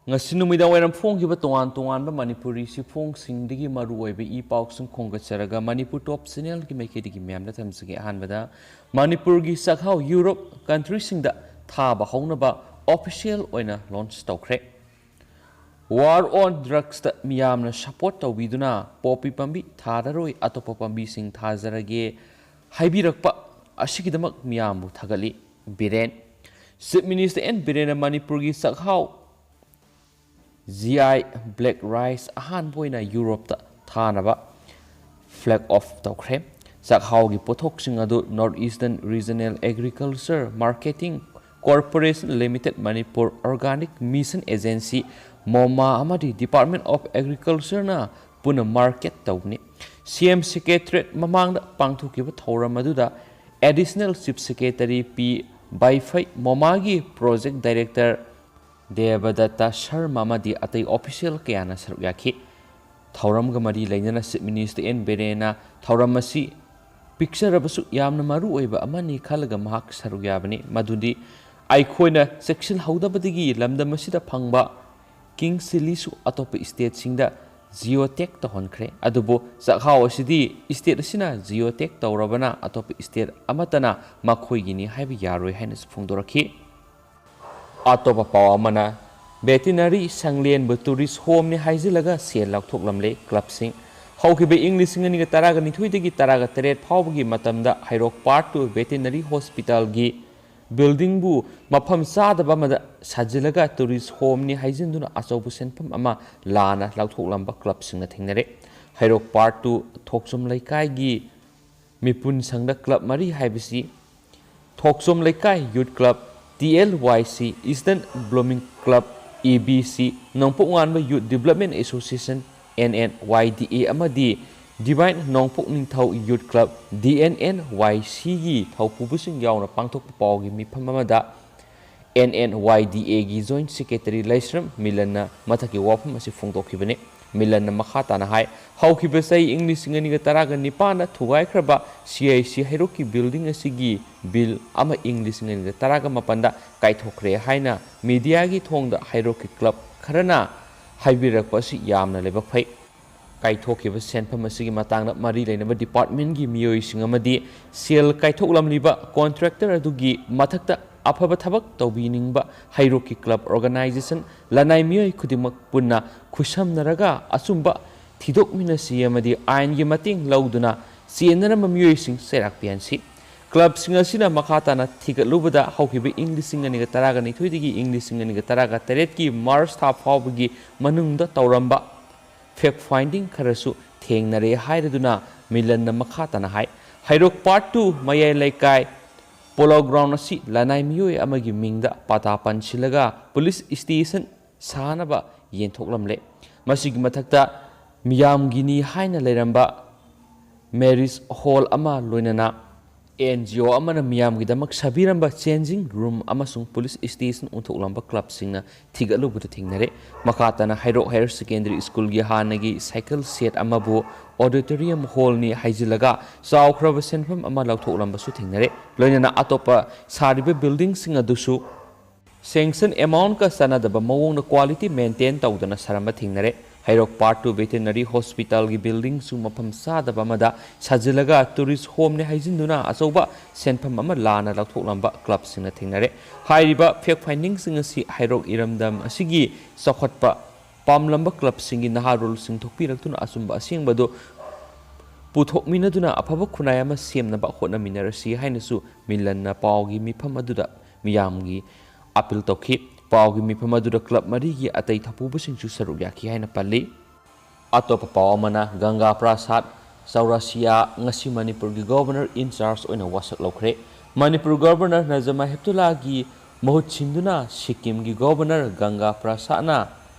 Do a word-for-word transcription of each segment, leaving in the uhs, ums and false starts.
ꯉꯁꯤ ꯅꯨꯃꯤꯗꯥꯡ ꯋꯥꯏꯔꯝ ꯐꯣꯡꯈꯤꯕ ꯇꯣꯉꯥꯟ ꯇꯣꯉꯥꯟꯕ ꯃꯅꯤꯄꯨꯔꯤ ꯁꯤꯐꯣꯡꯁꯤꯡꯗꯒꯤ ꯃꯔꯨꯑꯣꯏꯕ ꯏ ꯄꯥꯎꯁꯤꯡ ꯈꯣꯝꯒꯠꯆꯔꯒ ꯃꯅꯤꯄꯨꯔ ꯇꯣꯞ ꯆꯦꯅꯦꯜꯒꯤ ꯃꯥꯏꯀꯩꯗꯒꯤ ꯃꯌꯥꯝꯗ ꯊꯝꯖꯒꯦ꯫ ꯑꯍꯥꯟꯕꯗ ꯃꯅꯤꯄꯨꯔꯒꯤ ꯆꯥꯛꯍꯥꯎ ꯌꯨꯔꯣꯞ ꯀꯟꯇ꯭ꯔꯤꯁꯤꯡꯗ ꯊꯥꯕ ꯍꯧꯅꯕ ꯑꯣꯐꯤꯁꯤꯌꯦꯜ ꯑꯣꯏꯅ ꯂꯣꯟꯆ ꯇꯧꯈ꯭ꯔꯦ꯫ War on Drugsꯇ ꯃꯤꯌꯥꯝꯅ ꯁꯄꯣꯔꯠ ꯇꯧꯕꯤꯗꯨꯅ ꯄꯣꯄꯤ ꯄꯥꯝꯕꯤ ꯊꯥꯔꯔꯣꯏ, ꯑꯇꯣꯞꯄ ꯄꯥꯝꯕꯤꯁꯤꯡ ꯊꯥꯖꯔꯒꯦ ꯍꯥꯏꯕꯤꯔꯛꯄ ꯑꯁꯤꯒꯤꯗꯃꯛ ꯃꯤꯌꯥꯝꯕꯨ ꯊꯥꯒꯠꯂꯤ꯫ ꯕꯤꯔꯦꯟ꯫ Chief Minister N ꯕꯤꯔꯦꯟꯅ ꯃꯅꯤꯄꯨꯔꯒꯤ ꯆꯥꯛꯍꯥꯎ G I Black Rice ꯑꯍꯥꯟꯕ ꯑꯣꯏꯅ ꯌꯨꯔꯣꯞꯇ ꯊꯥꯅꯕ flag off ꯇꯧꯈ꯭ꯔꯦ꯫ ꯆꯥꯛꯍꯥꯎꯒꯤ ꯄꯣꯠꯊꯣꯛꯁꯤꯡ ꯑꯗꯨ North Eastern Regional Agriculture Marketing Corporation Limited, Manipur Organic Mission Agency, MOMA, ꯑꯃꯗꯤ Department of Agricultureꯅ ꯄꯨꯟꯅ market ꯇꯧꯕꯅꯤ꯫ C M Secretariat ꯃꯃꯥꯡꯗ ꯄꯥꯡꯊꯣꯛꯈꯤꯕ ꯊꯧꯔꯝ ꯑꯗꯨꯗ Additional Chief Secretary P ꯕꯥꯏꯐꯩ, MOMAꯒꯤ Project Director ꯗꯦꯕꯗꯠꯇ Sharma ꯑꯃꯗꯤ ꯑꯇꯩ ꯑꯣꯐꯤꯁꯤꯌꯦꯜ ꯀꯌꯥꯅ ꯁꯔꯨꯛ ꯌꯥꯈꯤ꯫ ꯊꯧꯔꯝꯒ ꯃꯔꯤ ꯂꯩꯅꯅ Chief Minister N ꯕꯤꯔꯦꯟꯅ ꯊꯧꯔꯝ ꯑꯁꯤ ꯄꯤꯛꯆꯔꯕꯁꯨ ꯌꯥꯝꯅ ꯃꯔꯨ ꯑꯣꯏꯕ ꯑꯃꯅꯤ ꯈꯜꯂꯒ ꯃꯍꯥꯛ ꯁꯔꯨꯛ ꯌꯥꯕꯅꯤ꯫ ꯃꯗꯨꯗꯤ ꯑꯩꯈꯣꯏꯅ ꯆꯦꯛꯁꯤꯜꯍꯧꯗꯕꯗꯒꯤ ꯂꯝꯗꯝ ꯑꯁꯤꯗ ꯐꯪꯕ king chilliꯁꯨ ꯑꯇꯣꯞꯄ stateꯁꯤꯡꯗ geotag ꯇꯧꯍꯟꯈ꯭ꯔꯦ꯫ ꯑꯗꯨꯕꯨ ꯆꯥꯛꯍꯥꯎ ꯑꯁꯤꯗꯤ state ꯑꯁꯤꯅ geotag ꯇꯧꯔꯕꯅ ꯑꯇꯣꯞꯄ state ꯑꯃꯠꯇꯅ ꯃꯈꯣꯏꯒꯤꯅꯤ ꯍꯥꯏꯕ ꯌꯥꯔꯣꯏ ꯍꯥꯏꯅꯁꯨ ꯐꯣꯡꯗꯣꯔꯛꯈꯤ꯫ ꯑꯇꯣꯞꯄ ꯄꯥꯎ ꯑꯃꯅ, Veterinary ꯁꯪꯂꯦꯟꯕꯨ tourist homeꯅꯤ ꯍꯥꯏꯖꯤꯜꯂꯒ ꯁꯦꯜ ꯂꯧꯊꯣꯛꯂꯝꯂꯦ꯫ ꯀ꯭ꯂꯕꯁꯤꯡ꯫ ꯍꯧꯈꯤꯕ ꯏꯪ ꯂꯤꯁꯤꯡ ꯑꯅꯤꯒ ꯇꯔꯥꯒ ꯅꯤꯊꯣꯏꯗꯒꯤ ꯇꯔꯥꯒ ꯇꯔꯦꯠ ꯐꯥꯎꯕꯒꯤ ꯃꯇꯝꯗ ꯍꯩꯔꯣꯛ Part two Veterinary Hospitalꯒꯤ buildingꯕꯨ ꯃꯐꯝ ꯆꯥꯗꯕ ꯑꯃꯗ ꯁꯥꯖꯤꯜꯂꯒ tourist homeꯅꯤ ꯍꯥꯏꯖꯤꯟꯗꯨꯅ ꯑꯆꯧꯕ ꯁꯦꯟꯐꯝ ꯑꯃ ꯂꯥꯟꯅ ꯂꯧꯊꯣꯛꯂꯝꯕ ꯀ꯭ꯂꯕꯁꯤꯡꯅ ꯊꯦꯡꯅꯔꯦ꯫ ꯍꯩꯔꯣꯛ Part two ꯊꯣꯛꯆꯣꯝ ꯂꯩꯀꯥꯏꯒꯤ ꯃꯤꯄꯨꯟ ꯁꯪꯗ ꯀ꯭ꯂꯕ ꯃꯔꯤ ꯍꯥꯏꯕꯁꯤ ꯊꯣꯛꯆꯣꯝ ꯂꯩꯀꯥꯏ Youth Club, T L Y C, Eastern Blooming Club, E B C, ꯅꯣꯡꯄꯣꯛ ꯉꯥꯟꯕ Youth Development Association, N N Y D A, ꯑꯃꯗꯤ Divine ꯅꯣꯡꯄꯣꯛ ꯅꯤꯡꯊꯧ Youth Club, D N N Y Cꯒꯤ ꯊꯧꯄꯨꯕꯁꯤꯡ ꯌꯥꯎꯅ ꯄꯥꯡꯊꯣꯛꯄ ꯄꯥꯎꯒꯤ ꯃꯤꯐꯝ ꯑꯃꯗ N N Y D Aꯒꯤ Joint Secretary ꯂꯩꯁ꯭ꯔꯝ ꯃꯤꯂꯟꯅ ꯃꯊꯛꯀꯤ ꯋꯥꯐꯝ ꯑꯁꯤ ꯐꯣꯡꯗꯣꯛꯈꯤꯕꯅꯤ꯫ ꯃꯤꯂꯟꯅ ꯃꯈꯥ ꯇꯥꯅ ꯍꯥꯏ, ꯍꯧꯈꯤꯕ ꯆꯍꯤ ꯏꯪ ꯂꯤꯁꯤꯡ ꯑꯅꯤꯒ ꯇꯔꯥꯒ ꯅꯤꯄꯥꯟꯗ ꯊꯨꯒꯥꯏꯈ꯭ꯔꯕ ꯁꯤ ꯑꯥꯏ ꯁꯤ ꯍꯩꯔꯣꯛꯀꯤ ꯕꯤꯜꯗꯤꯡ ꯑꯁꯤꯒꯤ ꯕꯤꯜ ꯑꯃ ꯏꯪ ꯂꯤꯁꯤꯡ ꯑꯅꯤꯒ ꯇꯔꯥꯒ ꯃꯥꯄꯟꯗ ꯀꯥꯏꯊꯣꯛꯈ꯭ꯔꯦ ꯍꯥꯏꯅ ꯃꯤꯗꯤꯌꯥꯒꯤ ꯊꯣꯡꯗ ꯍꯩꯔꯣꯛꯀꯤ ꯀ꯭ꯂꯕ ꯈꯔꯅ ꯍꯥꯏꯕꯤꯔꯛꯄ ꯑꯁꯤ ꯌꯥꯝꯅ ꯂꯥꯏꯕꯛ ꯐꯩ꯫ ꯀꯥꯏꯊꯣꯛꯈꯤꯕ ꯁꯦꯟꯐꯝ ꯑꯁꯤꯒꯤ ꯃꯇꯥꯡꯗ ꯃꯔꯤ ꯂꯩꯅꯕ ꯗꯤꯄꯥꯔꯠꯃꯦꯟꯒꯤ ꯃꯤꯑꯣꯏꯁꯤꯡ ꯑꯃꯗꯤ ꯁꯦꯜ ꯀꯥꯏꯊꯣꯛꯂꯝꯂꯤꯕ ꯀꯣꯟꯇ꯭ꯔꯦꯛꯇꯔ ꯑꯗꯨꯒꯤ ꯃꯊꯛꯇ ꯑꯐꯕ ꯊꯕꯛ ꯇꯧꯕꯤꯅꯤꯡꯕ ꯍꯩꯔꯣꯛꯀꯤ ꯀ꯭ꯂꯕ ꯑꯣꯔꯒꯅꯥꯏꯖꯦꯁꯟ ꯂꯅꯥꯏ ꯃꯤꯑꯣꯏ ꯈꯨꯗꯤꯡꯃꯛ ꯄꯨꯟꯅ ꯈꯨꯠꯁꯝꯅꯔꯒ ꯑꯆꯨꯝꯕ ꯊꯤꯗꯣꯛꯃꯤꯟꯅꯁꯤ ꯑꯃꯗꯤ ꯑꯥꯏꯟꯒꯤ ꯃꯇꯦꯡ ꯂꯧꯗꯨꯅ ꯆꯦꯟꯅꯔꯝꯕ ꯃꯤꯑꯣꯏꯁꯤꯡ ꯆꯩꯔꯥꯛ ꯄꯤꯍꯟꯁꯤ꯫ ꯀ꯭ꯂꯕꯁꯤꯡ ꯑꯁꯤꯅ ꯃꯈꯥ ꯇꯥꯅ ꯊꯤꯒꯠꯂꯨꯕꯗ ꯍꯧꯈꯤꯕ ꯏꯪ ꯂꯤꯁꯤꯡ ꯑꯅꯤꯒ ꯇꯔꯥꯒ ꯅꯤꯊꯣꯏꯗꯒꯤ ꯏꯪ ꯂꯤꯁꯤꯡ ꯑꯅꯤꯒ ꯇꯔꯥꯒ ꯇꯔꯦꯠꯀꯤ ꯃꯥꯔꯆ ꯊꯥ ꯐꯥꯎꯕꯒꯤ ꯃꯅꯨꯡꯗ ꯇꯧꯔꯝꯕ ꯐꯦꯛ ꯐꯥꯏꯟꯗꯤꯡ ꯈꯔꯁꯨ ꯊꯦꯡꯅꯔꯦ ꯍꯥꯏꯔꯗꯨꯅ ꯃꯤꯂꯟꯅ ꯃꯈꯥ ꯇꯥꯅ ꯍꯥꯏ, ꯍꯩꯔꯣꯛ ꯄꯥꯔꯠ ꯇꯨ ꯃꯌꯥꯏ ꯂꯩꯀꯥꯏ ꯄꯣꯂꯣ ꯒ꯭ꯔꯥꯎꯟ ꯑꯁꯤ ꯂꯅꯥꯏ ꯃꯤꯑꯣꯏ ꯑꯃꯒꯤ ꯃꯤꯡꯗ ꯄꯇꯥ ꯄꯟꯁꯤꯜꯂꯒ ꯄꯨꯂꯤꯁ ꯁ꯭ꯇꯦꯁꯟ ꯁꯥꯅꯕ ꯌꯦꯟꯊꯣꯛꯂꯝꯂꯦ꯫ ꯃꯁꯤꯒꯤ ꯃꯊꯛꯇ ꯃꯤꯌꯥꯝꯒꯤꯅꯤ ꯍꯥꯏꯅ ꯂꯩꯔꯝꯕ ꯃꯦꯔꯤꯖ ꯍꯣꯜ ꯑꯃ, ꯂꯣꯏꯅꯅ ꯑꯦꯟ ꯖꯤ ꯑꯣ ꯑꯃꯅ ꯃꯤꯌꯥꯝꯒꯤꯗꯃꯛ ꯁꯥꯕꯤꯔꯝꯕ ꯆꯦꯟꯖꯤꯡ ꯔꯨꯝ ꯑꯃꯁꯨꯡ ꯄꯨꯂꯤꯁ ꯁ꯭ꯇꯦꯁꯟ ꯑꯣꯟꯊꯣꯛꯂꯝꯕ ꯀ꯭ꯂꯕꯁꯤꯡꯅ ꯊꯤꯒꯠꯂꯨꯕꯗ ꯊꯦꯡꯅꯔꯦ꯫ ꯃꯈꯥ ꯇꯥꯅ ꯍꯩꯔꯣꯛ ꯍꯥꯌꯔ ꯁꯦꯀꯦꯟꯗꯔꯤ ꯁ꯭ꯀꯨꯜꯒꯤ ꯍꯥꯟꯅꯒꯤ ꯁꯥꯏꯀꯜ ꯁꯦꯠ ꯑꯃꯕꯨ ꯑꯣꯗꯤꯇꯣꯔꯤꯌꯝ ꯍꯣꯜꯅꯤ ꯍꯥꯏꯖꯤꯜꯂꯒ ꯆꯥꯎꯈ꯭ꯔꯕ ꯁꯦꯟꯐꯝ ꯑꯃ ꯂꯧꯊꯣꯛꯂꯝꯕꯁꯨ ꯊꯦꯡꯅꯔꯦ꯫ ꯂꯣꯏꯅꯅ ꯑꯇꯣꯞꯄ ꯁꯥꯔꯤꯕ ꯕꯤꯜꯗꯤꯡꯁꯤꯡ ꯑꯗꯨꯁꯨ ꯁꯦꯡꯁꯟ ꯑꯦꯃꯥꯎꯟꯠꯀ ꯆꯥꯟꯅꯗꯕ ꯃꯑꯣꯡꯗ ꯀ꯭ꯋꯥꯂꯤꯇꯤ ꯃꯦꯟꯇꯦꯟ ꯇꯧꯗꯅ ꯁꯥꯔꯝꯕ ꯊꯦꯡꯅꯔꯦ꯫ ꯍꯩꯔꯣꯛ ꯄꯥꯔꯠ ꯇꯨ ꯚꯦꯇꯦꯅꯔꯤ ꯍꯣꯁꯄꯤꯇꯥꯜꯒꯤ ꯕꯤꯜꯗꯤꯡꯁꯨ ꯃꯐꯝ ꯆꯥꯗꯕ ꯑꯃꯗ ꯁꯥꯖꯤꯜꯂꯒ ꯇꯨꯔꯤꯁ ꯍꯣꯝꯅꯤ ꯍꯥꯏꯖꯤꯟꯗꯨꯅ ꯑꯆꯧꯕ ꯁꯦꯟꯐꯝ ꯑꯃ ꯂꯥꯟꯅ ꯂꯧꯊꯣꯛꯂꯝꯕ ꯀ꯭ꯂꯕꯁꯤꯡꯅ ꯊꯦꯡꯅꯔꯦ꯫ ꯍꯥꯏꯔꯤꯕ ꯐꯦꯛ ꯐꯥꯏꯟꯗꯤꯡꯁꯤꯡ ꯑꯁꯤ ꯍꯩꯔꯣꯛ ꯏꯔꯝꯗꯝ ꯑꯁꯤꯒꯤ ꯆꯥꯎꯈꯠꯄ ꯄꯥꯝꯂꯝꯕ ꯀ꯭ꯂꯕꯁꯤꯡꯒꯤ ꯅꯍꯥꯔꯣꯜꯁꯤꯡ ꯊꯣꯛꯄꯤꯔꯛꯇꯨꯅ ꯑꯆꯨꯝꯕ ꯑꯁꯦꯡꯕꯗꯨ ꯄꯨꯊꯣꯛꯃꯤꯟꯅꯗꯨꯅ ꯑꯐꯕ ꯈꯨꯟꯅꯥꯏ ꯑꯃ ꯁꯦꯝꯅꯕ ꯍꯣꯠꯅꯃꯤꯟꯅꯔꯁꯤ ꯍꯥꯏꯅꯁꯨ ꯃꯤꯂꯟꯅ ꯄꯥꯎꯒꯤ ꯃꯤꯐꯝ ꯑꯗꯨꯗ ꯃꯤꯌꯥꯝꯒꯤ ꯑꯄꯤꯜ ꯇꯧꯈꯤ꯫ ꯄꯥꯎꯒꯤ ꯃꯤꯐꯝ ꯑꯗꯨꯗ ꯀ꯭ꯂꯕ ꯃꯔꯤꯒꯤ ꯑꯇꯩ ꯊꯧꯄꯨꯕꯁꯤꯡꯁꯨ ꯁꯔꯨꯛ ꯌꯥꯈꯤ ꯍꯥꯏꯅ ꯄꯜꯂꯤ꯫ ꯑꯇꯣꯞꯄ ꯄꯥꯎ ꯑꯃꯅ, ꯒꯪꯒꯥ ꯄ꯭ꯔꯁꯥꯗ ꯆꯧꯔꯥꯁꯤꯌꯥ ꯉꯁꯤ ꯃꯅꯤꯄꯨꯔꯒꯤ ꯒꯣꯚꯔꯅꯔ ꯏꯟ ꯆꯥꯔꯖ ꯑꯣꯏꯅ ꯋꯥꯁꯛ ꯂꯧꯈ꯭ꯔꯦ꯫ ꯃꯅꯤꯄꯨꯔ ꯒꯣꯚꯔꯅꯔ ꯅꯖꯃꯥ ꯍꯦꯞꯇꯨꯂꯥꯒꯤ ꯃꯍꯨꯠ ꯁꯤꯟꯗꯨꯅ ꯁꯤꯛꯀꯤꯝꯒꯤ ꯒꯣꯚꯔꯅꯔ ꯒꯪꯒꯥ ꯄ꯭ꯔꯁꯥꯗꯅ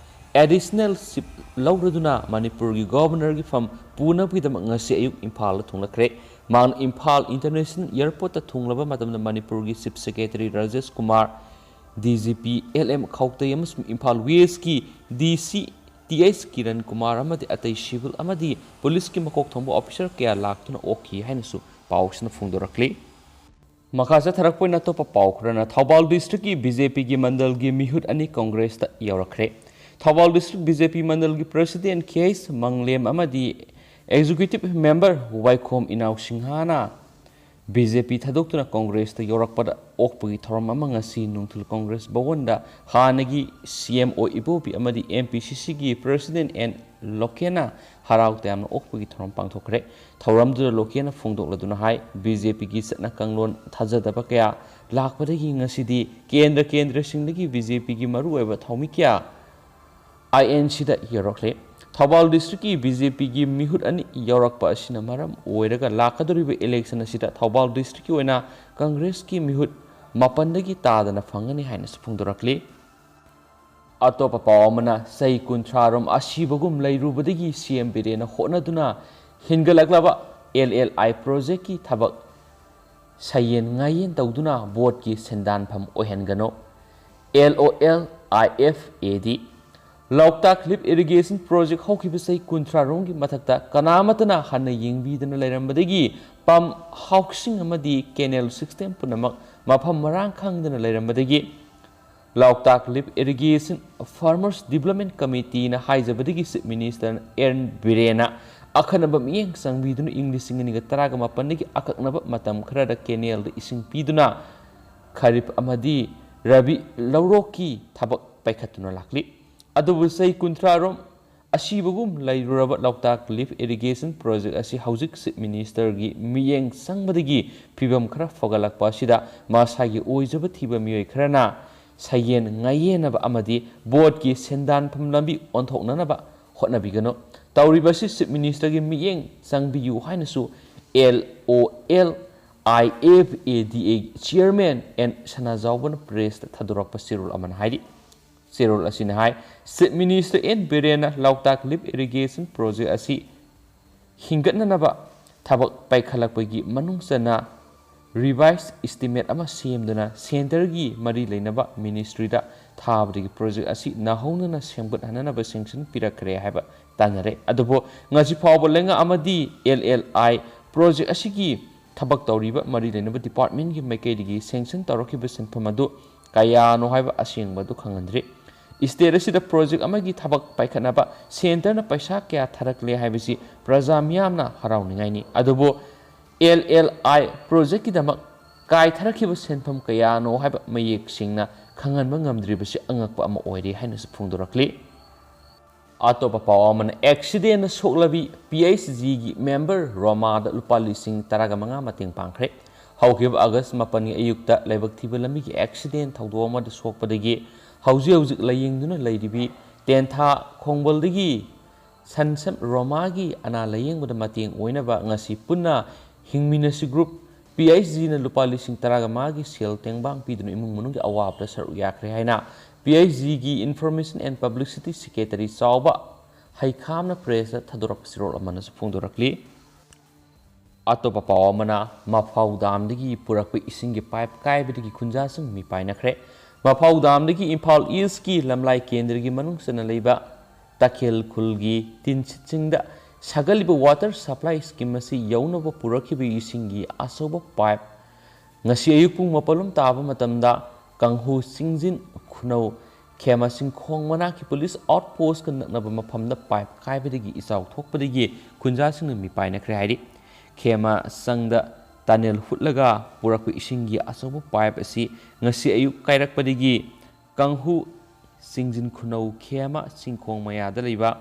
ꯑꯦꯗꯤꯁꯅꯦꯜ ꯆꯤꯐ ꯂꯧꯔꯗꯨꯅ ꯃꯅꯤꯄꯨꯔꯒꯤ ꯒꯣꯚꯔꯅꯔꯒꯤ ꯐꯝ ꯄꯨꯅꯕꯒꯤꯗꯃꯛ ꯉꯁꯤ ꯑꯌꯨꯛ ꯏꯝꯐꯥꯜꯗ ꯊꯨꯡꯂꯈ꯭ꯔꯦ꯫ ꯃꯍꯥꯛꯅ ꯏꯝꯐꯥꯜ ꯏꯟꯇꯔꯅꯦꯁꯅꯦꯜ ꯑꯦꯌꯔꯄꯣꯔꯠꯇ ꯊꯨꯡꯂꯕ ꯃꯇꯝꯗ ꯃꯅꯤꯄꯨꯔꯒꯤ chief secretary Rajesh Kumar, D G P L M ꯈꯧꯇꯩ ꯑꯃꯁꯨꯡ ꯏꯝꯐꯥꯜ ꯋꯦꯁꯀꯤ ꯗꯤ C T H Kiran Kumar ꯑꯃꯗꯤ ꯑꯇꯩ civil ꯑꯃꯗꯤ police ꯀꯤ ꯃꯀꯣꯛ ꯊꯣꯡꯕ officer ꯀꯌꯥ ꯂꯥꯛꯇꯨꯅ ꯑꯣꯛꯈꯤ ꯍꯥꯏꯅꯁꯨ ꯄꯥꯎꯁꯤꯅ ꯐꯣꯡꯗꯣꯔꯛꯂꯤ꯫ ꯃꯈꯥ ꯆꯠꯊꯔꯛꯄ ꯑꯣꯏꯅ ꯑꯇꯣꯞꯄ ꯄꯥꯎ ꯈꯔꯅ, ꯊꯧꯕꯥꯜ district ꯀꯤ B J P ꯒꯤ ꯃꯟꯗꯜꯒꯤ ꯃꯤꯍꯨꯠ ꯑꯅꯤ Congress ꯇ ꯌꯧꯔꯛꯈ꯭ꯔꯦ꯫ Thoubal district B J P ꯃꯟꯗꯜꯒꯤ president ꯈꯦꯍꯩꯁ ꯃꯪꯂꯦꯝ ꯑꯃꯗꯤ executive member ꯋꯥꯏꯈꯣꯝ ꯏꯅꯥꯎ ꯁꯤꯡꯍꯅ B J P ꯊꯥꯗꯣꯛꯇꯨꯅ Congress ꯇ ꯌꯧꯔꯛꯄꯗ ꯑꯣꯛꯄꯒꯤ ꯊꯧꯔꯝ ꯑꯃ ꯉꯁꯤ ꯅꯨꯡꯊꯤꯜ Congress ꯚꯋꯟꯗ ꯍꯥꯟꯅꯒꯤ C M ꯑꯣꯏ ꯏꯕꯣꯕꯤ ꯑꯃꯗꯤ M P C C ꯒꯤ president ꯑꯦꯟ ꯂꯣꯀꯦꯟꯅ ꯍꯔꯥꯎ ꯇꯌꯥꯝꯅ ꯑꯣꯛꯄꯒꯤ ꯊꯧꯔꯝ ꯄꯥꯡꯊꯣꯛꯈ꯭ꯔꯦ꯫ ꯊꯧꯔꯝꯗꯨꯗ ꯂꯣꯀꯦꯟꯅ ꯐꯣꯡꯗꯣꯛꯂꯗꯨꯅ ꯍꯥꯏ, B J P ꯒꯤ ꯆꯠꯅ ꯀꯥꯡꯂꯣꯟ ꯊꯥꯖꯗꯕ ꯀꯌꯥ ꯂꯥꯛꯄꯗꯒꯤ ꯉꯁꯤꯗꯤ ꯀꯦꯟꯗ꯭ꯔ ꯀꯦꯟꯗ꯭ꯔꯁꯤꯡꯗꯒꯤ B J P ꯒꯤ ꯃꯔꯨꯑꯣꯏꯕ ꯊꯧꯃꯤ ꯀꯌꯥ I N C the ꯌꯧꯔꯛꯂꯦ꯫ Thoubal district ꯀꯤ B J P ꯒꯤ ꯃꯤꯍꯨꯠ ꯑꯅꯤ ꯌꯧꯔꯛꯄ ꯑꯁꯤꯅ ꯃꯔꯝ ꯑꯣꯏꯔꯒ ꯂꯥꯛꯀꯗꯧꯔꯤꯕ election ꯑꯁꯤꯗ ꯊꯧꯕꯥꯜ district ꯀꯤ ꯑꯣꯏꯅ Congress ꯀꯤ ꯃꯤꯍꯨꯠ ꯃꯥꯄꯟꯗꯒꯤ ꯇꯥꯗꯅ ꯐꯪꯒꯅꯤ ꯍꯥꯏꯅꯁꯨ ꯐꯣꯡꯗꯣꯔꯛꯂꯤ꯫ ꯑꯇꯣꯞꯄ ꯄꯥꯎ ꯑꯃꯅ, ꯆꯍꯤ ꯀꯨꯟꯊ꯭ꯔꯥ ꯔꯣꯝ ꯑꯁꯤꯕꯒꯨꯝ ꯂꯩꯔꯨꯕꯗꯒꯤ C M ꯕꯤꯔꯦꯟꯅ ꯍꯣꯠꯅꯗꯨꯅ ꯍꯤꯡꯒꯠꯂꯛꯂꯕ L L I project ꯀꯤ ꯊꯕꯛ ꯁꯌꯦꯟ ꯉꯥꯌꯦꯟ ꯇꯧꯗꯨꯅ vote ꯀꯤ ꯁꯦꯟꯗꯥꯟꯐꯝ ꯑꯣꯏꯍꯟꯒꯅꯨ꯫ L O L I F A D꯫ Loktak lift irrigation project ꯍꯧꯈꯤꯕ ꯆꯍꯤ ꯀꯨꯟꯊ꯭ꯔꯥ ꯔꯣꯝꯒꯤ ꯃꯊꯛꯇ ꯀꯅꯥꯃꯠꯇꯅ ꯍꯟꯅ ꯌꯦꯡꯕꯤꯗꯅ ꯂꯩꯔꯝꯕꯗꯒꯤ pump house ꯁꯤꯡ ꯑꯃꯗꯤ canal system ꯄꯨꯝꯅꯃꯛ ꯃꯐꯝ ꯃꯔꯥꯡ ꯈꯪꯗꯅ ꯂꯩꯔꯝꯕꯗꯒꯤ ꯂꯣꯛꯇꯥꯛ lift irrigation farmers development committee ꯅ ꯍꯥꯏꯖꯕꯗꯒꯤ Chief Minister N ꯕꯤꯔꯦꯟꯅ ꯑꯈꯟꯅꯕ ꯃꯤꯠꯌꯦꯡ ꯆꯪꯕꯤꯗꯨꯅ ꯏꯪ ꯂꯤꯁꯤꯡ ꯑꯅꯤꯒ ꯇꯔꯥꯒ ꯃꯥꯄꯟꯗꯒꯤ ꯑꯀꯛꯅꯕ ꯃꯇꯝ ꯈꯔꯗ canal ꯗ ꯏꯁꯤꯡ ꯄꯤꯗꯨꯅ Kharif ꯑꯃꯗꯤ Rabi ꯂꯧꯔꯣꯛꯀꯤ ꯊꯕꯛ ꯄꯥꯏꯈꯠꯇꯨꯅ ꯂꯥꯛꯂꯤ꯫ ꯑꯗꯨꯕꯨ ꯆꯍꯤ ꯀꯨꯟꯊ꯭ꯔꯥ ꯔꯣꯝ ꯑꯁꯤꯕꯒꯨꯝ ꯂꯩꯔꯨꯔꯕ ꯂꯣꯛꯇꯥꯛ lift irrigation project ꯑꯁꯤ ꯍꯧꯖꯤꯛ Chief Minister ꯒꯤ ꯃꯤꯠꯌꯦꯡ ꯆꯪꯕꯗꯒꯤ ꯐꯤꯕꯝ ꯈꯔ ꯐꯒꯠꯂꯛꯄ ꯑꯁꯤꯗ ꯃꯁꯥꯒꯤ ꯑꯣꯏꯖꯕ ꯊꯤꯕ ꯃꯤꯑꯣꯏ ꯈꯔꯅ ꯁꯌꯦꯟ ꯉꯥꯌꯦꯟꯅꯕ ꯑꯃꯗꯤ vote ꯀꯤ ꯁꯦꯟꯗꯥꯟꯐꯝ ꯂꯝꯕꯤ ꯑꯣꯟꯊꯣꯛꯅꯅꯕ ꯍꯣꯠꯅꯕꯤꯒꯅꯨ꯫ ꯇꯧꯔꯤꯕ ꯑꯁꯤ Chief Minister ꯒꯤ ꯃꯤꯠꯌꯦꯡ ꯆꯪꯕꯤꯌꯨ ꯍꯥꯏꯅꯁꯨ L O L I F A D A chairman N ꯁꯅꯥꯖꯥꯎꯕꯅ press ꯇ ꯊꯥꯗꯣꯔꯛꯄ ꯆꯦꯔꯣꯜ ꯑꯃꯅ ꯍꯥꯏꯔꯤ꯫ ꯆꯦꯔꯣꯜ ꯑꯁꯤꯅ ꯍꯥꯏ, Chief Minister N ꯕꯤꯔꯦꯟꯅ ꯂꯣꯛꯇꯥꯛ lift irrigation project ꯑꯁꯤ ꯍꯤꯡꯒꯠꯅꯅꯕ ꯊꯕꯛ ꯄꯥꯏꯈꯠꯂꯛꯄꯒꯤ ꯃꯅꯨꯡ ꯆꯟꯅ revised estimate ꯑꯃ ꯁꯦꯝꯗꯨꯅ centre ꯒꯤ ꯃꯔꯤ ꯂꯩꯅꯕ ministry ꯗ ꯊꯥꯕꯗꯒꯤ ꯄ꯭ꯔꯣꯖꯦꯛ ꯑꯁꯤ ꯅꯧꯍꯧꯅꯅ ꯁꯦꯝꯒꯠꯍꯟꯅꯅꯕ ꯁꯦꯡꯁꯟ ꯄꯤꯔꯛꯈ꯭ꯔꯦ ꯍꯥꯏꯕ ꯇꯥꯟꯅꯔꯦ꯫ ꯑꯗꯨꯕꯨ ꯉꯁꯤ ꯐꯥꯎꯕ ꯂꯩꯉꯥꯛ ꯑꯃꯗꯤ ꯑꯦꯜ ꯑꯦꯜ ꯑꯥꯏ ꯄ꯭ꯔꯣꯖꯦꯛ ꯑꯁꯤꯒꯤ ꯊꯕꯛ ꯇꯧꯔꯤꯕ ꯃꯔꯤ ꯂꯩꯅꯕ ꯗꯤꯄꯥꯔꯠꯃꯦꯟꯒꯤ ꯃꯥꯏꯀꯩꯗꯒꯤ ꯁꯦꯡꯁꯟ ꯇꯧꯔꯛꯈꯤꯕ ꯁꯦꯟꯐꯝ ꯑꯗꯨ ꯀꯌꯥꯅꯣ ꯍꯥꯏꯕ ꯑꯁꯦꯡꯕ ꯑꯗꯨ ꯈꯪꯍꯟꯗ꯭ꯔꯤ꯫ ꯁ꯭ꯇꯦꯠ ꯑꯁꯤꯗ ꯄ꯭ꯔꯣꯖꯦꯛ ꯑꯃꯒꯤ ꯊꯕꯛ ꯄꯥꯏꯈꯠꯅꯕ ꯁꯦꯟꯇꯔꯅ ꯄꯩꯁꯥ ꯀꯌꯥ ꯊꯥꯔꯛꯂꯦ ꯍꯥꯏꯕꯁꯤ ꯄ꯭ꯔꯖꯥ ꯃꯤꯌꯥꯝꯅ ꯍꯔꯥꯎꯅꯤꯡꯉꯥꯏꯅꯤ꯫ ꯑꯗꯨꯕꯨ ꯑꯦꯜ ꯑꯦꯜ ꯑꯥꯏ ꯄ꯭ꯔꯣꯖꯦꯛꯀꯤꯗꯃꯛ ꯀꯥꯏꯊꯔꯛꯈꯤꯕ ꯁꯦꯟꯐꯝ ꯀꯌꯥꯅꯣ ꯍꯥꯏꯕ ꯃꯌꯦꯛ ꯁꯦꯡꯅ ꯈꯪꯍꯟꯕ ꯉꯝꯗ꯭ꯔꯤꯕꯁꯤ ꯑꯉꯛꯄ ꯑꯃ ꯑꯣꯏꯔꯦ ꯍꯥꯏꯅꯁꯨ ꯐꯣꯡꯗꯣꯔꯛꯂꯤ꯫ ꯑꯇꯣꯞꯄ ꯄꯥꯎ ꯑꯃꯅ, ꯑꯦꯛꯁꯤꯗꯦꯟꯅ ꯁꯣꯛꯂꯕꯤ ꯄꯤ ꯑꯩꯆ ꯖꯤꯒꯤ ꯃꯦꯝꯕꯔ ꯔꯣꯃꯥꯗ ꯂꯨꯄꯥ ꯂꯤꯁꯤꯡ ꯇꯔꯥꯒ ꯃꯉꯥ ꯃꯇꯦꯡ ꯄꯥꯡꯈ꯭ꯔꯦ꯫ ꯍꯧꯈꯤꯕ ꯑꯥꯒꯁ ꯃꯥꯄꯟꯒꯤ ꯑꯌꯨꯛꯇ ꯂꯥꯏꯕꯛ ꯊꯤꯕ ꯂꯝꯕꯤꯒꯤ ꯑꯦꯛꯁꯤꯗꯦꯟ ꯊꯧꯗꯣꯛ ꯑꯃꯗ ꯁꯣꯛꯄꯗꯒꯤ ꯍꯧꯖꯤꯛ ꯍꯧꯖꯤꯛ ꯂꯥꯌꯦꯡꯗꯨꯅ ꯂꯩꯔꯤꯕꯤ ꯇꯦꯟꯊꯥ ꯈꯣꯡꯕꯜꯗꯒꯤ ꯁꯟꯁꯦꯞ ꯔꯣꯃꯥꯒꯤ ꯑꯅꯥ ꯂꯥꯌꯦꯡꯕꯗ ꯃꯇꯦꯡ ꯑꯣꯏꯅꯕ ꯉꯁꯤ ꯄꯨꯟꯅ ꯍꯤꯡꯃꯤꯟꯅꯁꯤ ꯒ꯭ꯔꯨꯞ ꯄꯤ ꯑꯩꯆ ꯖꯤꯅ ꯂꯨꯄꯥ ꯂꯤꯁꯤꯡ ꯇꯔꯥꯒ ꯃꯉꯥꯒꯤ ꯁꯦꯜ ꯇꯦꯡꯕꯥꯡ ꯄꯤꯗꯨꯅ ꯏꯃꯨꯡ ꯃꯅꯨꯡꯒꯤ ꯑꯋꯥꯕꯗ ꯁꯔꯨꯛ ꯌꯥꯈ꯭ꯔꯦ ꯍꯥꯏꯅ ꯄꯤ ꯑꯩꯆ ꯖꯤꯒꯤ Information and Publicity Secretary ꯆꯥꯎꯕ ꯍꯩꯈꯥꯝꯅ ꯄ꯭ꯔꯦꯁꯇ ꯊꯥꯗꯣꯔꯛꯄ ꯆꯦꯔꯣꯜ ꯑꯃꯅꯁꯨ ꯐꯣꯡꯗꯣꯔꯛꯂꯤ꯫ ꯑꯇꯣꯞꯄ ꯄꯥꯎ ꯑꯃꯅ, ꯃꯐꯥꯎ ꯗꯥꯝꯗꯒꯤ ꯄꯨꯔꯛꯄ ꯏꯁꯤꯡꯒꯤ ꯄꯥꯏꯞ ꯀꯥꯏꯕꯗꯒꯤ ꯈꯨꯟꯖꯥꯁꯤꯡ ꯃꯤꯄꯥꯏꯅꯈ꯭ꯔꯦ꯫ ꯃꯐꯥꯎ ꯗꯥꯝꯗꯒꯤ ꯏꯝꯐꯥꯜ ꯏꯁꯀꯤ ꯂꯝꯂꯥꯏ ꯀꯦꯟꯗ꯭ꯔꯒꯤ ꯃꯅꯨꯡ ꯆꯟꯅ ꯂꯩꯕ ꯇꯈꯦꯜ ꯈꯨꯜꯒꯤ ꯇꯤꯟꯁꯤꯠꯁꯤꯡꯗ ꯁꯥꯒꯠꯂꯤꯕ ꯋꯥꯇꯔ ꯁꯄ꯭ꯂꯥꯏ ꯁ꯭ꯀꯤꯝ ꯑꯁꯤ ꯌꯧꯅꯕ ꯄꯨꯔꯛꯈꯤꯕ ꯏꯁꯤꯡꯒꯤ ꯑꯆꯧꯕ ꯄꯥꯏꯞ ꯉꯁꯤ ꯑꯌꯨꯛ ꯄꯨꯡ ꯃꯥꯄꯜꯂꯣꯝ ꯇꯥꯕ ꯃꯇꯝꯗ ꯀꯥꯡꯍꯨ ꯆꯤꯡꯖꯤꯟ ꯈꯨꯅꯧ ꯈꯦꯃ ꯆꯤꯡꯈꯣꯡ ꯃꯅꯥꯛꯀꯤ ꯄꯨꯂꯤꯁ ꯑꯥꯎꯠ ꯄꯣꯁꯀ ꯅꯛꯅꯕ ꯃꯐꯝꯗ ꯄꯥꯏꯞ ꯀꯥꯏꯕꯗꯒꯤ ꯏꯆꯥꯎ ꯊꯣꯛꯄꯗꯒꯤ ꯈꯨꯟꯖꯥꯁꯤꯡꯅ ꯃꯤꯄꯥꯏꯅꯈ꯭ꯔꯦ ꯍꯥꯏꯔꯤ꯫ ꯈꯦꯃ ꯆꯪꯗ ꯇꯅꯦꯜ ꯍꯨꯠꯂꯒ ꯄꯨꯔꯛꯄ ꯏꯁꯤꯡꯒꯤ ꯑꯆꯧꯕ ꯄꯥꯏꯞ ꯑꯁꯤ ꯉꯁꯤ ꯑꯌꯨꯛ ꯀꯥꯏꯔꯛꯄꯗꯒꯤ ꯀꯥꯡꯍꯨ ꯆꯤꯡꯖꯤꯟ ꯈꯨꯅꯧ ꯈꯦꯃ ꯆꯤꯡꯈꯣꯡ ꯃꯌꯥꯗ ꯂꯩꯕ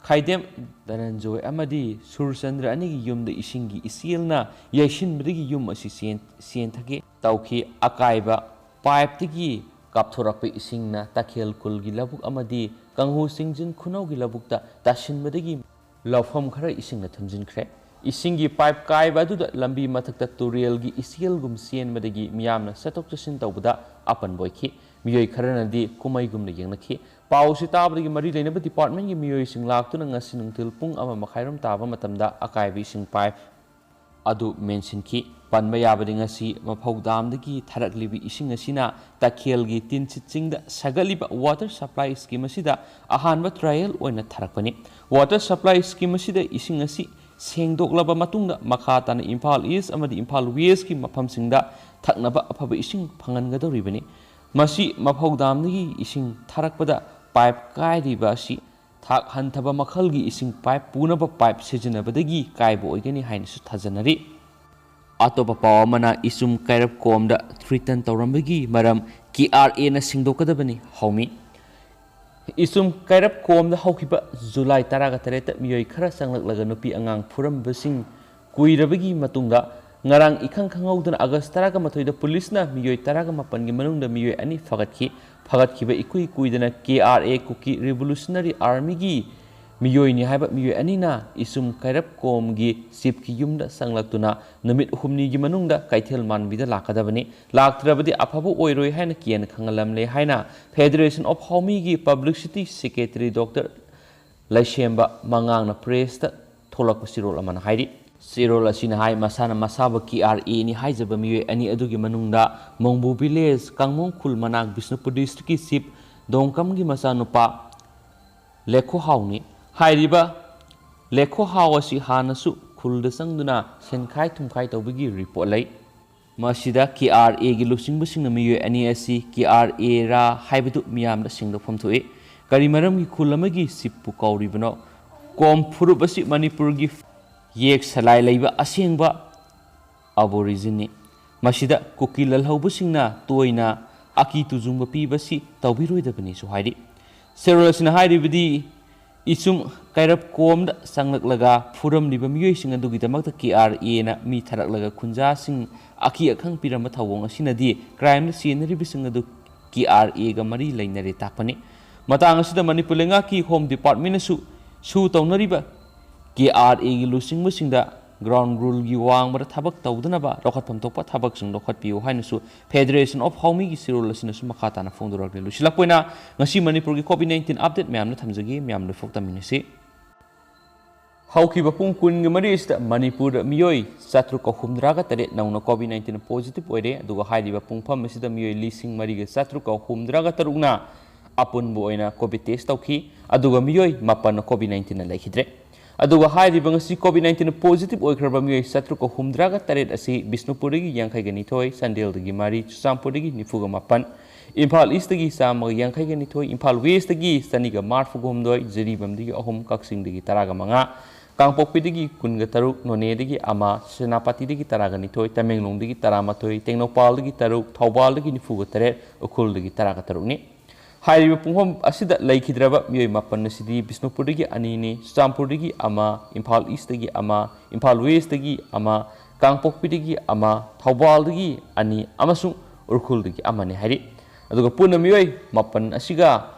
ꯈꯥꯏꯗꯦꯝ ꯙꯅꯟꯖꯣꯏ ꯑꯃꯗꯤ ꯁꯨꯔꯆꯟꯗ꯭ꯔ ꯑꯅꯤꯒꯤ ꯌꯨꯝꯗ ꯏꯁꯤꯡꯒꯤ ꯏꯆꯦꯜꯅ ꯌꯩꯁꯤꯟꯕꯗꯒꯤ ꯌꯨꯝ ꯑꯁꯤ ꯆꯦꯟ-, ꯆꯦꯟꯊꯒꯦ ꯇꯧꯈꯤ꯫ ꯑꯀꯥꯏꯕ ꯄꯥꯏꯞꯇꯒꯤ ꯀꯥꯞꯊꯣꯔꯛꯄ ꯏꯁꯤꯡꯅ ꯇꯈꯦꯜ ꯈꯨꯜꯒꯤ ꯂꯧꯕꯨꯛ ꯑꯃꯗꯤ ꯀꯥꯡꯍꯨ ꯆꯤꯡꯖꯤꯟ ꯈꯨꯅꯧꯒꯤ ꯂꯧꯕꯨꯛꯇ ꯇꯥꯁꯤꯟꯕꯗꯒꯤ ꯂꯧꯐꯝ ꯈꯔ ꯏꯁꯤꯡꯅ ꯊꯨꯝꯖꯤꯟꯈ꯭ꯔꯦ꯫ ꯏꯁꯤꯡꯒꯤ ꯄꯥꯏꯞ ꯀꯥꯏꯕ ꯑꯗꯨꯗ ꯂꯝꯕꯤ ꯃꯊꯛꯇ ꯇꯨꯔꯦꯜꯒꯤ ꯏꯆꯦꯜꯒꯨꯝ ꯆꯦꯟꯕꯗꯒꯤ ꯃꯤꯌꯥꯝꯅ ꯆꯠꯊꯣꯛ ꯆꯠꯁꯤꯟ ꯇꯧꯕꯗ ꯑꯄꯟꯕ ꯑꯣꯏꯈꯤ꯫ ꯃꯤꯑꯣꯏ ꯈꯔꯅꯗꯤ ꯀꯨꯝꯍꯩꯒꯨꯝꯅ ꯌꯦꯡꯅꯈꯤ꯫ ꯄꯥꯎ ꯑꯁꯤ ꯇꯥꯕꯗꯒꯤ ꯃꯔꯤ ꯂꯩꯅꯕ ꯗꯤꯄꯥꯔꯠꯃꯦꯟꯒꯤ ꯃꯤꯑꯣꯏꯁꯤꯡ ꯂꯥꯛꯇꯨꯅ ꯉꯁꯤ ꯅꯨꯡꯊꯤꯜ ꯄꯨꯡ ꯑꯃ ꯃꯈꯥꯏꯔꯣꯝ ꯇꯥꯕ ꯃꯇꯝꯗ ꯑꯀꯥꯏꯕ ꯏꯁꯤꯡ ꯄꯥꯏꯞ ꯑꯗꯨ ꯃꯦꯟꯁꯤꯟꯈꯤ꯫ ꯄꯟꯕ ꯌꯥꯕꯗꯤ ꯉꯁꯤ ꯃꯐꯧ ꯗꯥꯝꯗꯒꯤ ꯊꯥꯔꯛꯂꯤꯕ ꯏꯁꯤꯡ ꯑꯁꯤꯅ ꯇꯈꯦꯜꯒꯤ ꯇꯤꯟꯁꯤꯠ ꯆꯤꯡꯗ ꯁꯥꯒꯠꯂꯤꯕ water supply scheme ꯑꯁꯤꯗ ꯑꯍꯥꯟꯕ trial ꯑꯣꯏꯅ ꯊꯥꯔꯛꯄꯅꯤ꯫ Water supply scheme ꯑꯁꯤꯗ ꯏꯁꯤꯡ ꯑꯁꯤ ꯁꯦꯡꯗꯣꯛꯂꯕ ꯃꯇꯨꯡꯗ ꯃꯈꯥ ꯇꯥꯅ ꯏꯝꯐꯥꯜ East ꯑꯃꯗꯤ ꯏꯝꯐꯥꯜ Westꯀꯤ ꯃꯐꯝꯁꯤꯡꯗ ꯊꯛꯅꯕ ꯑꯐꯕ ꯏꯁꯤꯡ ꯐꯪꯍꯟꯒꯗꯧꯔꯤꯕꯅꯤ꯫ ꯃꯁꯤ ꯃꯐꯧ ꯗꯥꯝꯗꯒꯤ ꯏꯁꯤꯡ ꯊꯥꯔꯛꯄꯗ pipe ꯀꯥꯏꯔꯤꯕ ꯑꯁꯤ ꯊꯥꯛ ꯍꯟꯊꯕ ꯃꯈꯜꯒꯤ ꯏꯁꯤꯡ pipe ꯄꯨꯅꯕ pipe ꯁꯤꯖꯤꯟꯅꯕꯗꯒꯤ ꯀꯥꯏꯕ ꯑꯣꯏꯒꯅꯤ ꯍꯥꯏꯅꯁꯨ ꯊꯥꯖꯅꯔꯤ꯫ ꯑꯇꯣꯞꯄ ꯄꯥꯎ ꯑꯃꯅ ꯏꯆꯨꯝ ꯀꯩꯔꯞ ꯀꯣꯝꯗ threaten ꯇꯧꯔꯝꯕꯒꯤ ꯃꯔꯝ KRAꯅ ꯁꯦꯡꯗꯣꯛꯀꯗꯕꯅꯤ ꯍꯧꯃꯤ꯫ ꯏꯆꯨꯝ ꯀꯩꯔꯞ ꯀꯣꯝꯗ ꯍꯧꯈꯤꯕ ꯖꯨꯂꯥꯏ ꯇꯔꯥꯒ ꯇꯔꯦꯠꯇ ꯃꯤꯑꯣꯏ ꯈꯔ ꯆꯪꯂꯛꯂꯒ ꯅꯨꯄꯤ ꯑꯉꯥꯡ ꯐꯨꯔꯝꯕꯁꯤꯡ ꯀꯨꯏꯔꯕꯒꯤ ꯃꯇꯨꯡꯗ ꯉꯔꯥꯡ ꯏꯈꯪ ꯈꯪꯍꯧꯗꯅ ꯑꯥꯒꯁ ꯇꯔꯥꯒ ꯃꯥꯊꯣꯏꯗ ꯄꯨꯂꯤꯁꯅ ꯃꯤꯑꯣꯏ ꯇꯔꯥꯒ ꯃꯥꯄꯟꯒꯤ ꯃꯅꯨꯡꯗ ꯃꯤꯑꯣꯏ ꯑꯅꯤ ꯐꯒꯠꯈꯤ꯫ ꯐꯒꯠꯈꯤꯕ ꯏꯀꯨꯏ ꯀꯨꯏꯗꯅ KRA, ꯀꯨꯀꯤ Revolutionary Armyꯒꯤ ꯃꯤꯑꯣꯏꯅꯤ ꯍꯥꯏꯕ ꯃꯤꯑꯣꯏ ꯑꯅꯤꯅ ꯏꯆꯨꯝ ꯀꯩꯔꯞ ꯀꯣꯝꯒꯤ chiefꯀꯤ ꯌꯨꯝꯗ ꯆꯪꯂꯛꯇꯨꯅ ꯅꯨꯃꯤꯠ ꯍꯨꯝꯅꯤꯒꯤ ꯃꯅꯨꯡꯗ ꯀꯩꯊꯦꯜ ꯃꯥꯟꯕꯤꯗ ꯂꯥꯛꯀꯗꯕꯅꯤ, ꯂꯥꯛꯇ꯭ꯔꯕꯗꯤ ꯑꯐꯕ ꯑꯣꯏꯔꯣꯏ ꯍꯥꯏꯅ ꯀꯤꯍꯟ ꯈꯪꯍꯜꯂꯝꯂꯦ ꯍꯥꯏꯅ Federation of ꯍꯥꯎꯃꯤꯒꯤ publicity secretary Doctor ꯂꯩꯁꯦꯝꯕ ꯃꯉꯥꯡꯅ pressꯇ ꯊꯣꯛꯂꯛꯄ ꯆꯦꯔꯣꯜ ꯑꯃꯅ ꯍꯥꯏꯔꯤ꯫ ꯆꯦꯔꯣꯜ ꯑꯁꯤꯅ ꯍꯥꯏ, ꯃꯁꯥꯅ ꯃꯁꯥꯕꯨ KRAꯅꯤ ꯍꯥꯏꯖꯕ ꯃꯤꯑꯣꯏ ꯑꯅꯤ ꯑꯗꯨꯒꯤ ꯃꯅꯨꯡꯗ ꯃꯣꯡꯕꯨ village ꯀꯥꯡꯃꯣꯡ ꯈꯨꯜ ꯃꯅꯥꯛ ꯕꯤꯁꯅꯨꯄꯨꯔ districtꯀꯤ chief ꯗꯣꯡꯀꯝꯒꯤ ꯃꯆꯥꯅꯨꯄꯥ ꯂꯦꯈꯣꯍꯥꯎꯅꯤ꯫ ꯍꯥꯏꯔꯤꯕ ꯂꯦꯈꯣꯍꯥꯎ ꯑꯁꯤ ꯍꯥꯟꯅꯁꯨ ꯈꯨꯜꯗ ꯆꯪꯗꯨꯅ ꯁꯦꯟꯈꯥꯏ ꯊꯨꯝꯈꯥꯏ ꯇꯧꯕꯒꯤ report ꯂꯩ꯫ ꯃꯁꯤꯗ KRAꯒꯤ ꯂꯨꯆꯤꯡꯕꯁꯤꯡꯅ ꯃꯤꯑꯣꯏ ꯑꯅꯤ ꯑꯁꯤ KRAꯔꯥ ꯍꯥꯏꯕꯗꯨ ꯃꯤꯌꯥꯝꯗ ꯁꯦꯡꯗꯣꯛꯐꯝ ꯊꯣꯛꯏ꯫ ꯀꯔꯤ ꯃꯔꯝꯒꯤ ꯈꯨꯜ ꯑꯃꯒꯤ chiefꯄꯨ ꯀꯧꯔꯤꯕꯅꯣ? ꯀꯣꯝ ꯐꯨꯔꯨꯞ ꯑꯁꯤ ꯃꯅꯤꯄꯨꯔꯒꯤ ꯌꯦꯛ ꯁꯂꯥꯏ ꯂꯩꯕ ꯑꯁꯦꯡꯕ Aborigineꯅꯤ꯫ ꯃꯁꯤꯗ ꯀꯨꯀꯤ ꯂꯜꯍꯧꯕꯁꯤꯡꯅ ꯇꯣꯏꯅ ꯑꯀꯤ ꯇꯨꯖꯨꯡꯕ ꯄꯤꯕꯁꯤ ꯇꯧꯕꯤꯔꯣꯏꯗꯕꯅꯤꯁꯨ ꯍꯥꯏꯔꯤ꯫ ꯆꯦꯔꯣꯜ ꯑꯁꯤꯅ ꯍꯥꯏꯔꯤꯕꯗꯤ, ꯏꯆꯨꯝ ꯀꯩꯔꯞ ꯀꯣꯝꯗ ꯆꯪꯂꯛꯂꯒ ꯐꯨꯔꯝꯂꯤꯕ ꯃꯤꯑꯣꯏꯁꯤꯡ ꯑꯗꯨꯒꯤꯗꯃꯛꯇ KRAꯅ ꯃꯤ ꯊꯥꯔꯛꯂꯒ ꯈꯨꯟꯖꯥꯁꯤꯡ ꯑꯀꯤ ꯑꯈꯪ ꯄꯤꯔꯝꯕ ꯊꯧꯑꯣꯡ ꯑꯁꯤꯅꯗꯤ crimeꯗ ꯆꯦꯟꯅꯔꯤꯕꯁꯤꯡ ꯑꯗꯨ KRAꯒ ꯃꯔꯤ ꯂꯩꯅꯔꯦ ꯇꯥꯛꯄꯅꯤ꯫ ꯃꯇꯥꯡ ꯑꯁꯤꯗ ꯃꯅꯤꯄꯨꯔ ꯂꯩꯉꯥꯛꯀꯤ Home Departmentꯅꯁꯨ ꯁꯨ ꯇꯧꯅꯔꯤꯕ KRAꯒꯤ ꯂꯨꯆꯤꯡꯕꯁꯤꯡꯗ ground ruleꯒꯤ ꯋꯥꯡꯃꯗ ꯊꯕꯛ ꯇꯧꯗꯅꯕ ꯂꯧꯈꯠꯐꯝ ꯊꯣꯛꯄ ꯊꯕꯛꯁꯤꯡ ꯂꯧꯈꯠꯄꯤꯌꯨ ꯍꯥꯏꯅꯁꯨ Federation of ꯍꯥꯎꯃꯤꯒꯤ ꯆꯦꯔꯣꯜ ꯑꯁꯤꯅꯁꯨ ꯃꯈꯥ ꯇꯥꯅ ꯐꯣꯡꯗꯣꯔꯛꯂꯤ꯫ ꯂꯣꯏꯁꯤꯜꯂꯛꯄ ꯑꯣꯏꯅ ꯉꯁꯤ ꯃꯅꯤꯄꯨꯔꯒꯤ COVID nineteen update ꯃꯌꯥꯝꯗ ꯊꯝꯖꯒꯦ꯫ ꯃꯌꯥꯝ ꯂꯣꯏꯐꯥꯎ ꯇꯝꯃꯤꯟꯅꯁꯤ꯫ ꯍꯧꯈꯤꯕ ꯄꯨꯡ ꯀꯨꯟꯒ ꯃꯔꯤ ꯑꯁꯤꯗ ꯃꯅꯤꯄꯨꯔꯗ ꯃꯤꯑꯣꯏ ꯆꯥꯇ꯭ꯔꯨꯛꯀ ꯍꯨꯝꯗ꯭ꯔꯥꯒ ꯇꯔꯦꯠ ꯅꯧꯅ ꯀꯣꯚꯤꯗ ꯅꯥꯏꯟꯇꯤꯟ ꯄꯣꯖꯤꯇꯤꯚ ꯑꯣꯏꯔꯦ꯫ ꯑꯗꯨꯒ ꯍꯥꯏꯔꯤꯕ ꯄꯨꯡꯐꯝ ꯑꯁꯤꯗ ꯃꯤꯑꯣꯏ ꯂꯤꯁꯤꯡ ꯃꯔꯤꯒ ꯆꯥꯇ꯭ꯔꯨꯛꯀ ꯍꯨꯝꯗ꯭ꯔꯥꯒ ꯇꯔꯨꯛꯅ ꯑꯄꯨꯟꯕ ꯑꯣꯏꯅ ꯀꯣꯚꯤꯗ ꯇꯦꯁ ꯇꯧꯈꯤ꯫ ꯑꯗꯨꯒ ꯃꯤꯑꯣꯏ ꯃꯥꯄꯟꯅ ꯀꯣꯚꯤꯗ ꯅꯥꯏꯟꯇꯤꯟꯅ ꯂꯩꯈꯤꯗ꯭ꯔꯦ꯫ ꯑꯗꯨꯒ ꯍꯥꯏꯔꯤꯕ ꯉꯁꯤ ꯀꯣꯚꯤꯗ ꯅꯥꯏꯟꯇꯤꯟ ꯄꯣꯖꯤꯇꯤꯚ ꯑꯣꯏꯈ꯭ꯔꯕ ꯃꯤꯑꯣꯏ ꯆꯥꯇ꯭ꯔꯨꯛꯀ ꯍꯨꯝꯗ꯭ꯔꯥꯒ ꯇꯔꯦꯠ ꯑꯁꯤ ꯕꯤꯁꯅꯨꯄꯨꯔꯗꯒꯤ ꯌꯥꯡꯈꯩꯒ ꯅꯤꯊꯣꯏ, ꯆꯥꯟꯗꯦꯜꯗꯒꯤ ꯃꯔꯤ, ꯆꯨꯔꯆꯥꯟꯄꯨꯔꯗꯒꯤ ꯅꯤꯐꯨꯒ ꯃꯥꯄꯟ, ꯏꯝꯐꯥꯜ ꯏꯁꯇꯒꯤ ꯆꯥꯝꯃꯒ ꯌꯥꯡꯈꯩꯒ ꯅꯤꯊꯣꯏ, ꯏꯝꯐꯥꯜ ꯋꯦꯁꯇꯒꯤ ꯆꯅꯤꯒ ꯃꯔꯤꯐꯨꯒ ꯍꯨꯝꯗꯣꯏ, ꯖꯤꯔꯤꯕꯥꯝꯗꯒꯤ ꯑꯍꯨꯝ, ꯀꯛꯆꯤꯡꯗꯒꯤ ꯇꯔꯥꯒ ꯃꯉꯥ, ꯀꯥꯡꯄꯣꯛꯄꯤꯗꯒꯤ ꯀꯨꯟꯒ ꯇꯔꯨꯛ, ꯅꯣꯅꯦꯗꯒꯤ ꯑꯃ, ꯁꯦꯅꯥꯄꯇꯤꯗꯒꯤ ꯇꯔꯥꯒ ꯅꯤꯊꯣꯏ, ꯇꯃꯦꯡꯂꯣꯡꯗꯒꯤ ꯇꯔꯥꯃꯥꯊꯣꯏ, ꯇꯦꯡꯅꯧꯄꯥꯜꯗꯒꯤ ꯇꯔꯨꯛ, ꯊꯧꯕꯥꯜꯗꯒꯤ ꯅꯤꯐꯨꯒ ꯇꯔꯦꯠ, ꯎꯈ꯭ꯔꯨꯜꯗꯒꯤ ꯇꯔꯥꯒ ꯇꯔꯨꯛꯅꯤ꯫ ꯍꯥꯏꯔꯤꯕ ꯄꯨꯡꯐꯝ ꯑꯁꯤꯗ ꯂꯩꯈꯤꯗ꯭ꯔꯕ ꯃꯤꯑꯣꯏ ꯃꯥꯄꯟ ꯑꯁꯤꯗꯤ ꯕꯤꯁꯅꯨꯄꯨꯔꯗꯒꯤ ꯑꯅꯤꯅꯤ, ꯆꯨꯔꯆꯥꯟꯄꯨꯔꯗꯒꯤ ꯑꯃ, ꯏꯝꯐꯥꯜ ꯏꯁꯇꯒꯤ ꯑꯃ, ꯏꯝꯐꯥꯜ ꯋꯦꯁꯇꯒꯤ ꯑꯃ, ꯀꯥꯡꯄꯣꯛꯄꯤꯗꯒꯤ ꯑꯃ, ꯊꯧꯕꯥꯜꯗꯒꯤ ꯑꯅꯤ ꯑꯃꯁꯨꯡ ꯎꯈ꯭ꯔꯨꯜꯗꯒꯤ ꯑꯃꯅꯤ ꯍꯥꯏꯔꯤ꯫ ꯑꯗꯨꯒ ꯄꯨꯟꯅ ꯃꯤꯑꯣꯏ ꯃꯥꯄꯟ ꯑꯁꯤꯒ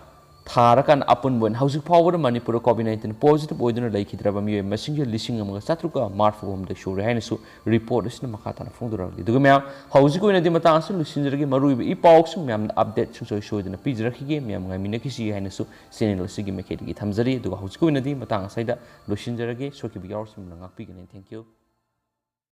ꯊꯥꯔꯀꯥꯟꯗ ꯑꯄꯨꯟꯕ ꯑꯣꯏꯅ ꯍꯧꯖꯤꯛ ꯐꯥꯎꯕꯗ ꯃꯅꯤꯄꯨꯔꯗ ꯀꯣꯚꯤꯗ ꯅꯥꯏꯟꯇꯤꯟ ꯄꯣꯖꯤꯇꯤꯚ ꯑꯣꯏꯗꯨꯅ ꯂꯩꯈꯤꯗ꯭ꯔꯕ ꯃꯤꯑꯣꯏ ꯃꯁꯤꯡꯁꯦ ꯂꯤꯁꯤꯡ ꯑꯃꯒ ꯆꯥꯇ꯭ꯔꯨꯛꯀ ꯃꯔꯤꯐꯨ ꯍꯨꯝꯗꯣꯏ ꯁꯨꯔꯦ ꯍꯥꯏꯅꯁꯨ ꯔꯤꯄꯣꯔꯠ ꯑꯁꯤꯅ ꯃꯈꯥ ꯇꯥꯅ ꯐꯣꯡꯗꯣꯔꯛꯂꯤ꯫ ꯑꯗꯨꯒ ꯃꯌꯥꯝ, ꯍꯧꯖꯤꯛꯀꯤ ꯑꯣꯏꯅꯗꯤ ꯃꯇꯥꯡ ꯑꯁꯤꯗ ꯂꯣꯏꯁꯤꯟꯖꯔꯒꯦ꯫ ꯃꯔꯨꯑꯣꯏꯕ ꯏ ꯄꯥꯎꯁꯤꯡ ꯃꯌꯥꯝꯗ ꯑꯞꯗꯦꯠ ꯁꯨꯡꯁꯣꯏ ꯁꯣꯏꯗꯅ ꯄꯤꯖꯔꯛꯈꯤꯒꯦ꯫ ꯃꯌꯥꯝ ꯉꯥꯏꯃꯤꯟꯅꯈꯤꯁꯤ ꯍꯥꯏꯅꯁꯨ ꯆꯦꯅꯦꯜ ꯑꯁꯤꯒꯤ ꯃꯥꯏꯀꯩꯗꯒꯤ ꯊꯝꯖꯔꯤ꯫ ꯑꯗꯨꯒ ꯍꯧꯖꯤꯛꯀꯤ ꯑꯣꯏꯅꯗꯤ ꯃꯇꯥꯡ ꯑꯁꯤꯗ ꯂꯣꯏꯁꯤꯟꯖꯔꯒꯦ꯫ ꯁꯣꯏꯈꯤꯕ ꯌꯥꯎꯔꯁꯨ ꯉꯥꯛꯄꯤꯒꯅꯤ꯫ Thank you꯫